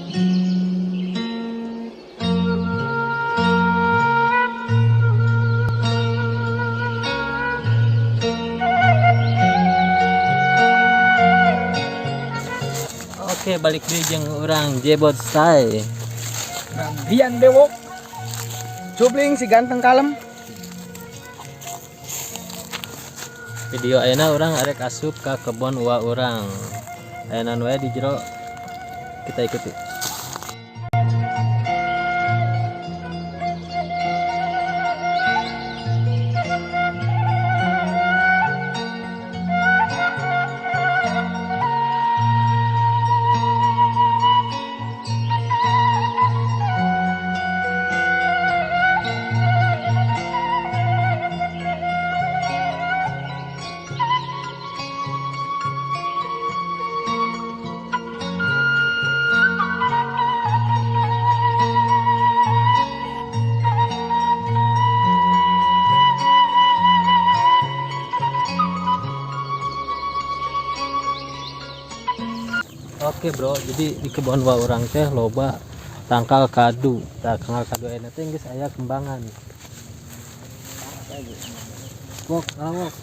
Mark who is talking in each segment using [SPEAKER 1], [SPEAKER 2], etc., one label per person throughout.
[SPEAKER 1] Oke, balik deui jeung urang Jebot Style.
[SPEAKER 2] Dian Bewok.
[SPEAKER 3] Cubling si ganteng kalem.
[SPEAKER 1] Video ayeuna urang arek asup ka kebon uwa urang. Ayeuna wae di jero, kita ikuti. Oke bro, jadi di kebun wa urang teh loba tangkal kadu. Tangkal kadu ayeuna teh geus aya kembangan. Wok, wok.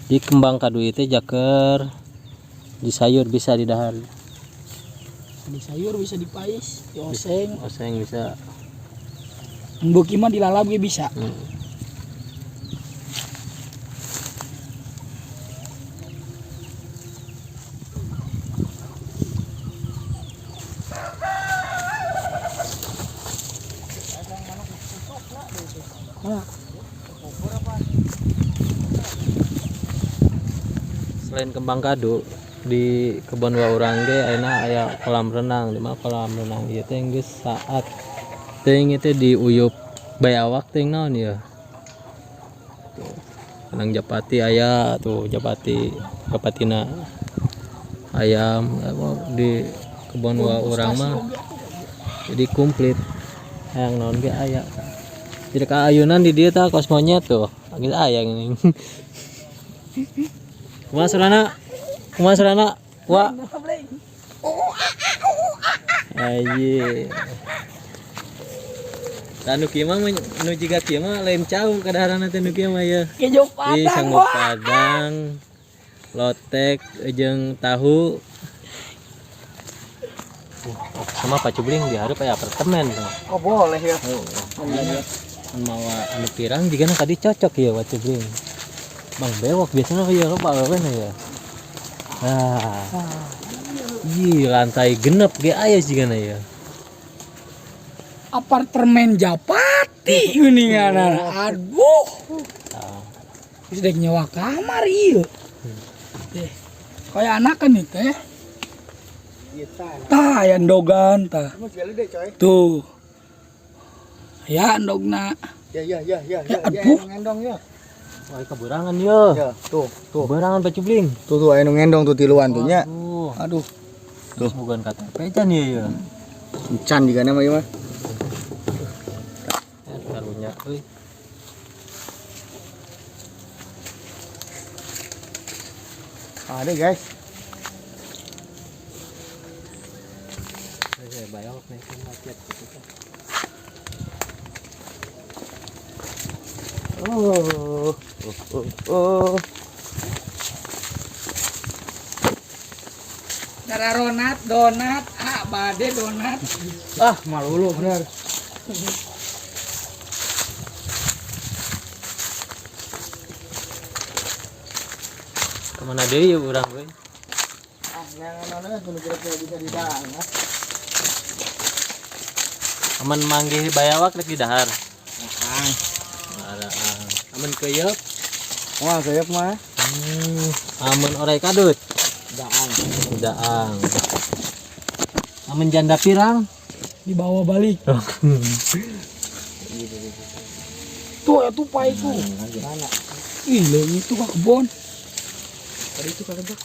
[SPEAKER 1] Di kembang kadu itu jaker di sayur bisa didahar.
[SPEAKER 2] Di sayur bisa dipais, di oseng.
[SPEAKER 1] Oseng bisa.
[SPEAKER 2] Beuki mah dilalap ge bisa.
[SPEAKER 1] Selain kembang kadu di kebun wa urang ge ayeuna aya kolam renang. Di mana kolam renang ieu teh geus saat teuing itu diuyup bayawak teuing naon ya. Tuh, renang japati aya tuh, japati japatina ayam di kebun wa urang mah. Jadi komplit. Hayang naon ge aya. Jadi kaayunan di dieu tah kos monyet tuh. Geus aya geuning. Kumaha surana? Kumaha surana? Wa. Aye. Nu kieu mah nu jiga kieu mah lain cau kadaharana teh nu kieu mah ya.
[SPEAKER 2] Kejo padang.
[SPEAKER 1] Ih, sanggup padang, lotek jeung tahu. Sama Pak Cubling di hareup aya apartemen tuh.
[SPEAKER 3] Oh boleh ya.
[SPEAKER 1] Oh, iya. Mun mawa anu pirang jigana tadi cocok ya Pak Cubling. Bang Bewok biasanya ya Pak Wewen ya. Nah. Ih, lantai genep ge aya jigana ya.
[SPEAKER 2] Apartemen Japati geuningan. Aduh. Terus dek nyewa kamar ieu. Teh. Kaya anakan nih teh. Tah aya endogan tah. Tuh. Ya endogna.
[SPEAKER 3] Ya ya ya ya ya.
[SPEAKER 2] Aduh.
[SPEAKER 3] Ngendong ya.
[SPEAKER 1] Wah, keburangan yo.
[SPEAKER 3] Ya, tuh, tuh.
[SPEAKER 1] Keburangan Pak Cubling.
[SPEAKER 3] Tuh tuh aya nu ngendong tuh tiluan tuh nya.
[SPEAKER 1] Aduh.
[SPEAKER 3] Tuh.
[SPEAKER 1] Bukan KTP can ya ya.
[SPEAKER 3] Can jigana mah ieu mah.
[SPEAKER 1] Karunya euy.
[SPEAKER 3] Ada guys.
[SPEAKER 1] Saya bayar nih macet gitu.
[SPEAKER 3] Oh, oh, oh, oh.
[SPEAKER 2] Cara ronat, donat, ah bade donat.
[SPEAKER 3] Ah, malu lu bener.
[SPEAKER 1] Kemana deui ya urang euy?
[SPEAKER 3] Ah, nyangan kudu kira-kira bisa didahar.
[SPEAKER 1] Aman manggih bayawak rek didahar.
[SPEAKER 3] Heeh.
[SPEAKER 1] Aman keuyeup.
[SPEAKER 3] Wah, keuyeup mah.
[SPEAKER 1] Amun orai kadut.
[SPEAKER 3] Daang.
[SPEAKER 1] Daang. Amun janda pirang
[SPEAKER 2] dibawa balik. Tuh ya tupai itu.
[SPEAKER 3] Mana?
[SPEAKER 2] Ih, leungit tuh ka kebon.
[SPEAKER 3] Tadi itu kalebak.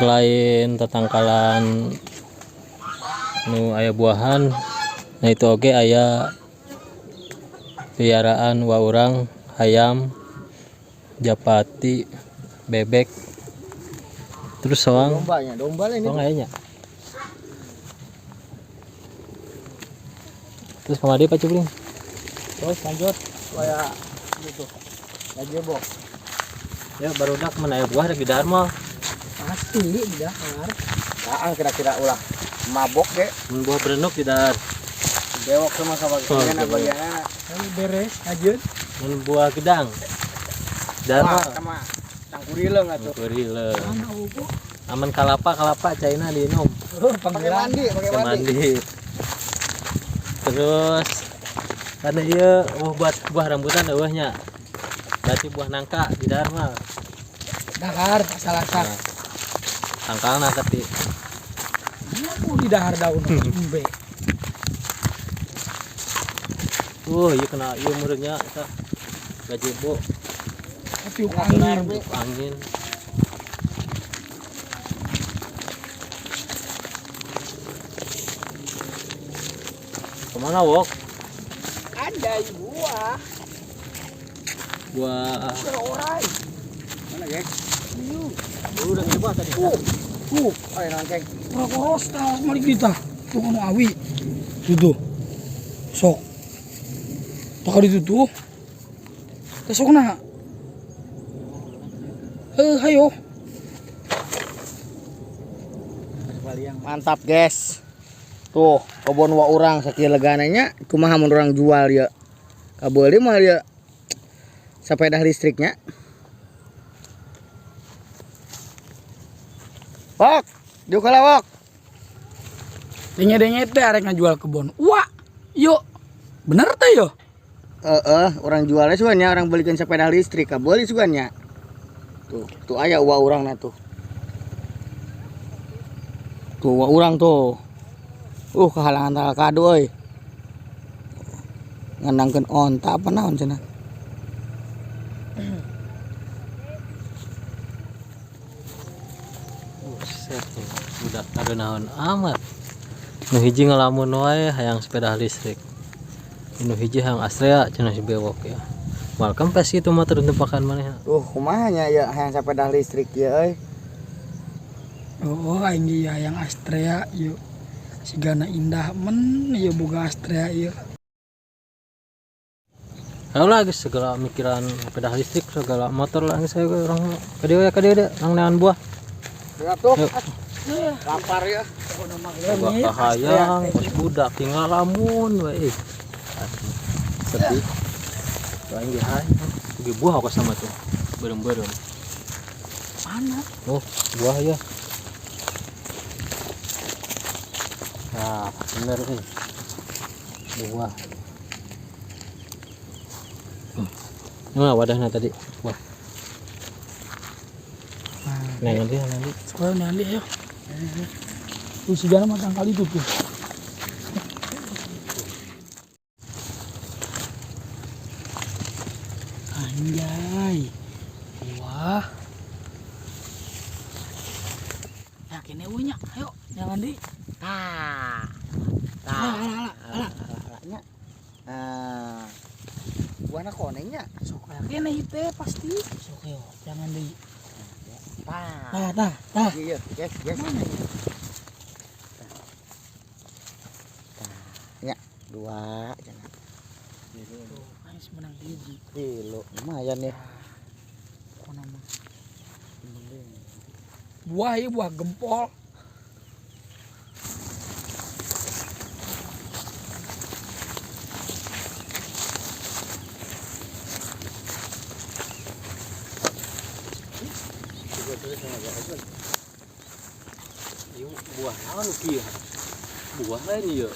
[SPEAKER 1] Selain tatangkalan nu aya buahan, nah itu oge aya piaraan wa urang hayam, japati, bebek. Terus soang
[SPEAKER 3] Domba nya, domba lain
[SPEAKER 1] soang
[SPEAKER 3] itu.
[SPEAKER 1] aya nya. Terus kamari Pak Cupling?
[SPEAKER 3] Terus lanjut kayak gitu. Gajebo.
[SPEAKER 1] Ya barudak mana aya buah rek didahar moal.
[SPEAKER 2] Pasti di dahar.
[SPEAKER 3] Nah, kira-kira ulah mabok ge.
[SPEAKER 1] Mun buah berenuk didahar.
[SPEAKER 3] Bewok sama sama
[SPEAKER 1] Oh,
[SPEAKER 3] bagian
[SPEAKER 1] bewok.
[SPEAKER 3] bagian.
[SPEAKER 2] Ayo beres aja.
[SPEAKER 1] Mun buah gedang. Dahar
[SPEAKER 3] Wah,
[SPEAKER 1] moal.
[SPEAKER 3] sama tangkurileung atuh.
[SPEAKER 1] Kurile.
[SPEAKER 2] Mana opo?
[SPEAKER 1] Aman kalapa kalapa caina diinum.
[SPEAKER 2] Oh,
[SPEAKER 3] Pakai
[SPEAKER 2] panggilan.
[SPEAKER 3] mandi, pakai
[SPEAKER 1] Bisa
[SPEAKER 3] mandi.
[SPEAKER 1] mandi. Terus karena iya oh buat buah rambutan eueuh nya. Berarti buah nangka di dahar mah.
[SPEAKER 2] Dahar asal-asal.
[SPEAKER 1] Nah. Tangkalna tapi
[SPEAKER 2] Aku di dahar daun embe.
[SPEAKER 1] Iya kena ieu meureunnya eta. Gajebo
[SPEAKER 2] Tiup angin.
[SPEAKER 1] tiup angin. Kemana wok?
[SPEAKER 2] Ada buah.
[SPEAKER 1] Buah
[SPEAKER 2] Orai.
[SPEAKER 3] Mana, Gek?
[SPEAKER 1] udah buah tadi.
[SPEAKER 3] Oh, ya nangkeng.
[SPEAKER 2] Koros tah mari kita. Tuh anu awi. Tuh tuh. Sok. Tak itu tuh. Teh sok na. Eh, hayo.
[SPEAKER 3] Mantap, guys. Tuh, kebon wa urang sakieu legana nya, kumaha mun urang jual ya. Kabeuli mah ya sepeda listriknya. Wok, diuk heula, Wok.
[SPEAKER 2] Denge-denge teh arek ngajual kebon. Wah, yuk. Bener teh yo.
[SPEAKER 3] Heeh, orang jualnya sugan nya, orang belikan sepeda listrik, kabeuli sugan nya. Tuh, tuh aya uwa urangna tuh. Tuh uwa urang tuh. Kehalangan tanggal kado euy. Ngandangkeun onta apa naon cenah.
[SPEAKER 1] Buset, budak naon amat. Nu hiji ngalamun wae hayang sepeda listrik. Nu hiji hayang Astrea cenah si bewok ya. Moal kempes kitu mah terus nepakan manehna.
[SPEAKER 3] Tuh, kumaha nya ya hayang sepeda listrik ya euy.
[SPEAKER 2] Oh, aing ge hayang Astrea yuk. Sigana indah men ieu boga Astrea ieu.
[SPEAKER 1] Ayo lah geus segala mikiran sepeda listrik segala motor lah geus ayo urang ka dieu ya ka dieu deh urang neangan buah.
[SPEAKER 3] Berat tuh.
[SPEAKER 1] Yuk.
[SPEAKER 3] Lapar ya.
[SPEAKER 1] Coba kahayang kos budak tinggal lamun we. Sedih. Aing ge hayang. Ge buah kos sama tuh. Beureum-beureum.
[SPEAKER 2] Mana?
[SPEAKER 1] Oh, buah ya. Nah, bener nih. Buah. Ini mana wadahnya tadi? Buah. Nah, nanti nanti.
[SPEAKER 2] Sekolah nanti ayo. Tuh sigana mah tangkal itu tuh. Anjay. Wah. Yakin euy nya. Ayo, jangan di.
[SPEAKER 3] Tah.
[SPEAKER 2] Alah, alah, alah.
[SPEAKER 3] Alah nya. Ah. Buahna konengnya.
[SPEAKER 2] Sok aya keneh teh pasti. Sok yo, jangan di.
[SPEAKER 3] Tah.
[SPEAKER 2] Tah, tah, tah.
[SPEAKER 3] Iya, guys, guys.
[SPEAKER 2] Mana ya?
[SPEAKER 3] Ya, dua jangan.
[SPEAKER 2] Tuh, aing menang hiji.
[SPEAKER 3] Kilo, lumayan ya.
[SPEAKER 2] Pokona mah. Buah ieu buah gempol.
[SPEAKER 1] Ieu buah naon kieu? Buah lain ieu.